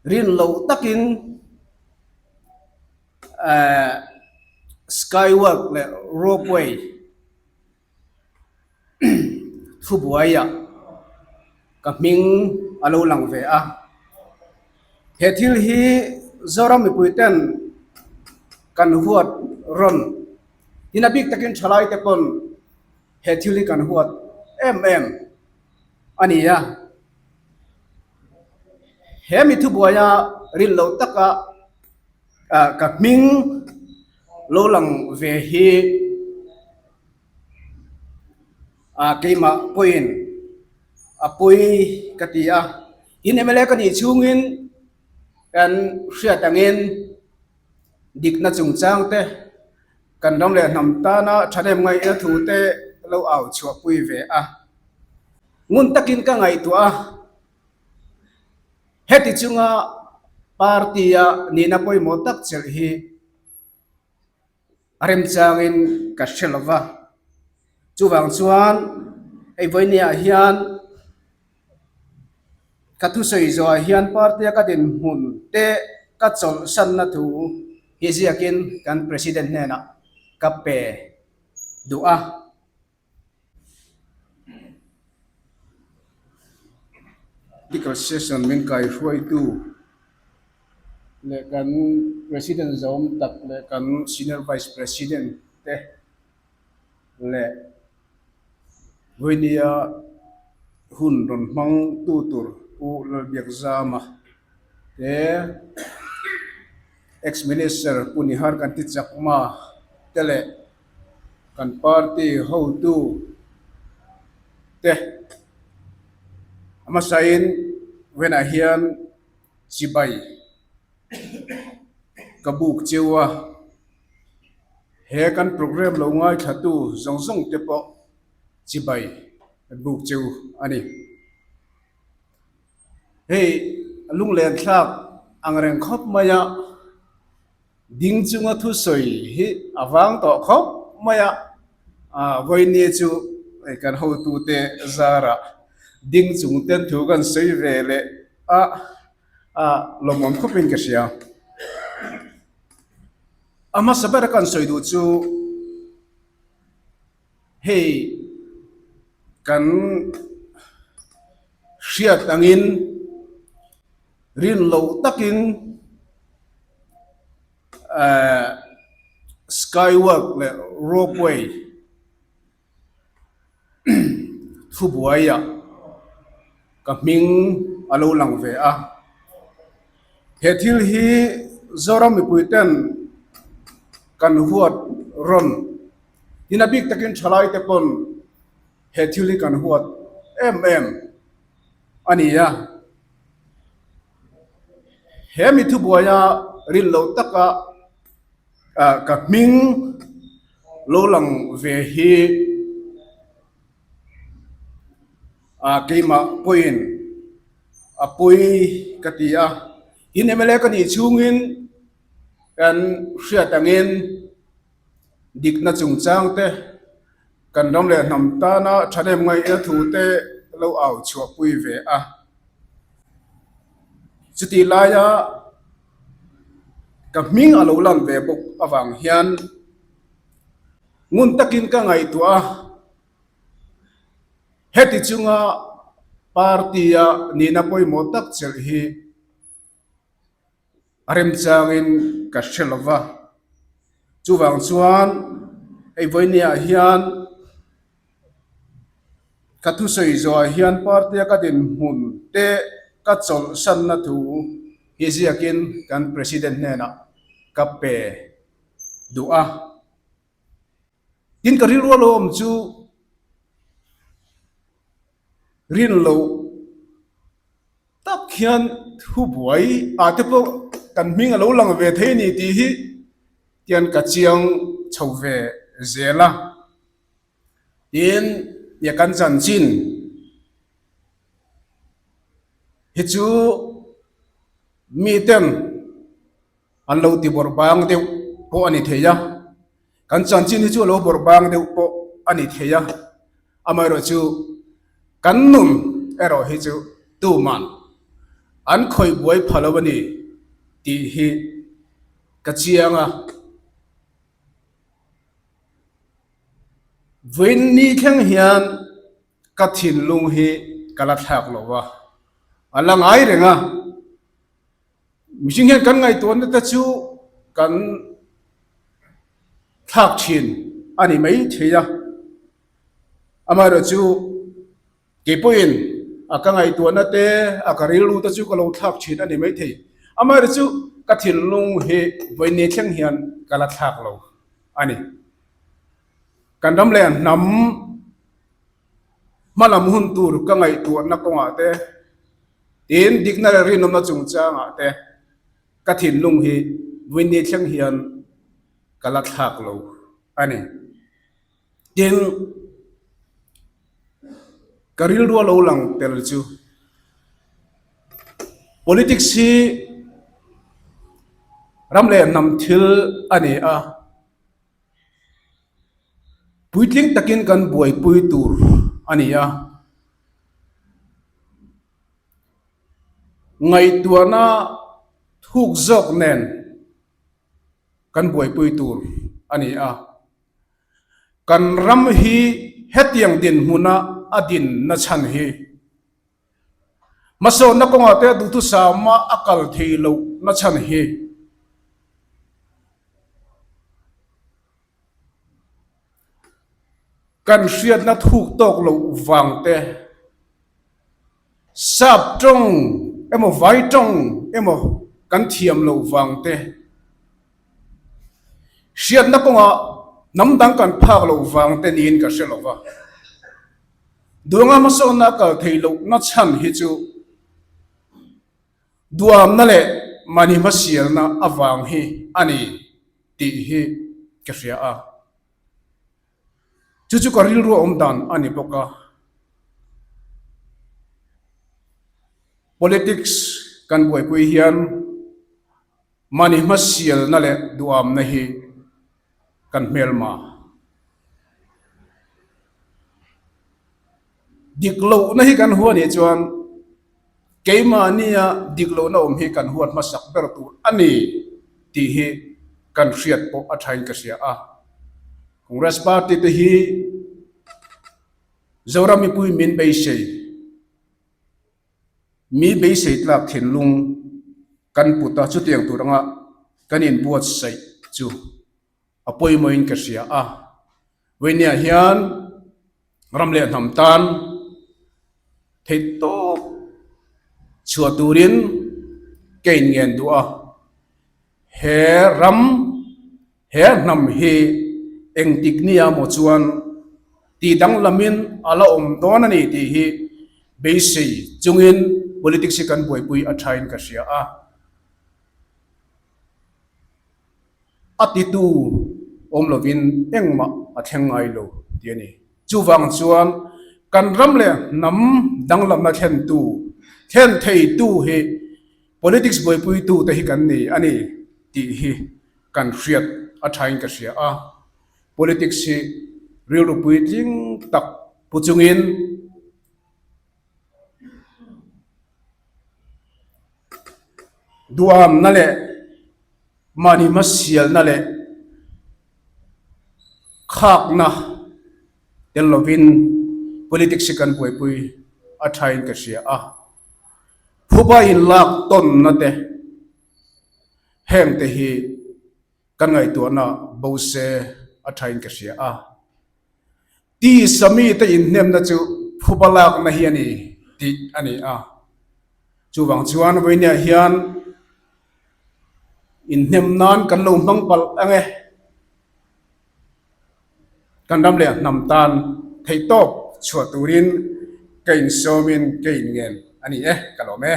Rin loh takin skywalk leh ropeway thubuaiah ka hming a lo lang ve a. He thil hi Zoram mipui ten kan huat rawn tin a bik takin thalai te pawn he thil hi kan huat em em a ni a. He mi thubuaia rin loh taka ka hming lo lang ve hi keimah pawhin a pawi ka ti a. Tin mla ka nih chhungin kan hriat angin dikna chungchang te kan ram leh hnam tana thahnem ngaihna thu te lo au chhuahpui ve a. Ngun takin ka ngaihtuah a, heti chunga party-a nihna pawimawh tak chelh hi a remchangin ka hre lo va. Chuvang chuan hei vawinia hian ka thusawi zawhah hian party-a ka dinhmun te ka chawlhsanna thu hi ziakin kan President hnenah ka pe duh a. Political session min kaihruaitu leh kan President zawm tak leh kan Senior Vice President te leh vawinia hun rawn hmang tu tur Pu Lalbiakzama te Ex Minister Pu Nihar Kanti Chakma te leh Kan party hotu te a hmasain venah hian chibai ka buk cheu a, he kan programme lo ngaithlatu zawng zawng te pawh chibai kan buk cheu a ni. Hei lunglen thlak ang reng khawp mai a. Ding chunga thusawi hi a vang tawh khawp mai a, vawiini chu kan hotute zarah ding chung ten thu kan sawi ve leh a, lawmawm khawpin ka hria. A hmasa bera kan sawi duh chu hei kan hriat angin Rin loh takin skywalk leh ropeway thubuaiah ka hming a lo lang ve a. He thil hi Zoram mipui ten kan huat rawn tin a bik takin thalai te pawn he thil hi kan huat em em a ni a. He mi thubuaia rin loh taka ka hming lo lang ve hi keimah pawhin a pawi ka ti a. Tin mla ka nih chhungin kan hriat angin dikna chungchang te kan ram leh hnam tana thahnem ngaihna thu te lo au chhuahpui ve a. Chutih laia ka hming a lo lan ve bawk avang hian ngun takin ka ngaihtuah a, heti chunga party-a nihna pawimawh tak chelh hi a remchangin ka hre lo va. Chuvang chuan hei vawinia hian ka thusawi zawhah hian party-a ka dinhmun te ka chawlhsanna thu hi ziakin kan President hnenah ka pe duh a. Tin ka rilru a lo awm chu rin loh tak hian thubuai ah te pawh kan hming a lo lang ve thei a ni tih hi tian ka chiang chho ve zel a. Tin tia kan chanchin hi chu miten An lo ti bawrh bang deuh pawh a ni thei a, kan chanchin hi chu a lo bawrh bang deuh pawh a ni thei a, amaherawhchu kan nun erawh hi chu tuman An khawih buai pha lo a ni tih hi ka chiang a. Vawiin ni thleng hian ka thinlung hi ka la thlak lo va, a la ngai reng a. Mihring hian kan ngaihtuahna te chu kan thlak thin a ni mai thei a, amaherawhchu Kei pawhin a ka ngaihtuahna te, a ka rilru te chu ka lo thlak thin a ni maithei. Amaherawhchu chu ka thinlung hi vawiin thleng hian ka la thlak lo a ni. Kan ram leh hnam hmalam hun tur ka ngaihtuahna kawngah te, tin dikna leh rinawmna chungchangah te ka thinlung hi vawiin thleng hian ka la thlak lo a ni. Tin, ka rilru a lo lang tel chu politics hi ram leh hnam thil a ni a, puitling takin kan buaipui tur a ni a, ngaihtuahna thuk zawk nen kan buaipui tur a ni a. Kan ram hi hetiang dinhmuna a din na chhan hi hmasawnna kawngah te duhthusama a kal thei loh na chhan hi kan hriatna thuk tawk loh vang te, sap tawng emaw vai tawng emaw kan thiam loh vang te, Hriatna kawngah hnam dang kan phak loh vang te niin ka hre lo va. Duanga hmasawnna a kal theih lohna chhan hi chu duamna leh mahni hmasialna avang hi a ni tih hi ka hria a. Chu chu ka rilru a awm dan a ni bawk a. Politics kan buaipui hian Mahni hmasialna leh duhamna hi kan hmelma. Dik lohna hi kan hua nih chuan keimahnia dik lohna awm hi kan huat hmasak ber tur a ni tih hi kan hriat pawh a thain ka hria a. Congress Party te hi Zoram mipui min beisei. Mi beisei tlak thinlung kan put a, chutiang tur anga kan inbuatsaih chu a pawimawhin ka hria a. Vawinia hian ram leh hnam tan theihtawp chhuah turin ka inngen duh a, he ram He hnam hi engtik nia maw chuan tih danglamin a la awm dawn a ni tih hi beisei chungin politics hi kan buaipui a thain ka hria a. A titu awm lovin engmah a thleng ngai lo tih a ni. Chuvang chuan kan ram leh hnam danglamna thlentu, thlen theitu hi politics buaipuitute hi kan ni a ni tih hi kan hriat a thain ka hria a. Politics hi rilru puitling tak pu chungin duamna leh mahni hmasialna leh khakna tel lovin politics hi kan buaipui a thain ka hria a. Phuba inlak tawnna te heng te hi kan ngaihtuahna bo se a thain ka hria a. Tisa mite inhnemna chu phuba lakna hi a ni tih a ni a. Chuvang chuan vawinia hian inhnem nan kan lo hmang palh ang e. Kan ram leh hnam tan theihtawp chhuah turin ka insawmin ka inngen a ni e, ka lawm e.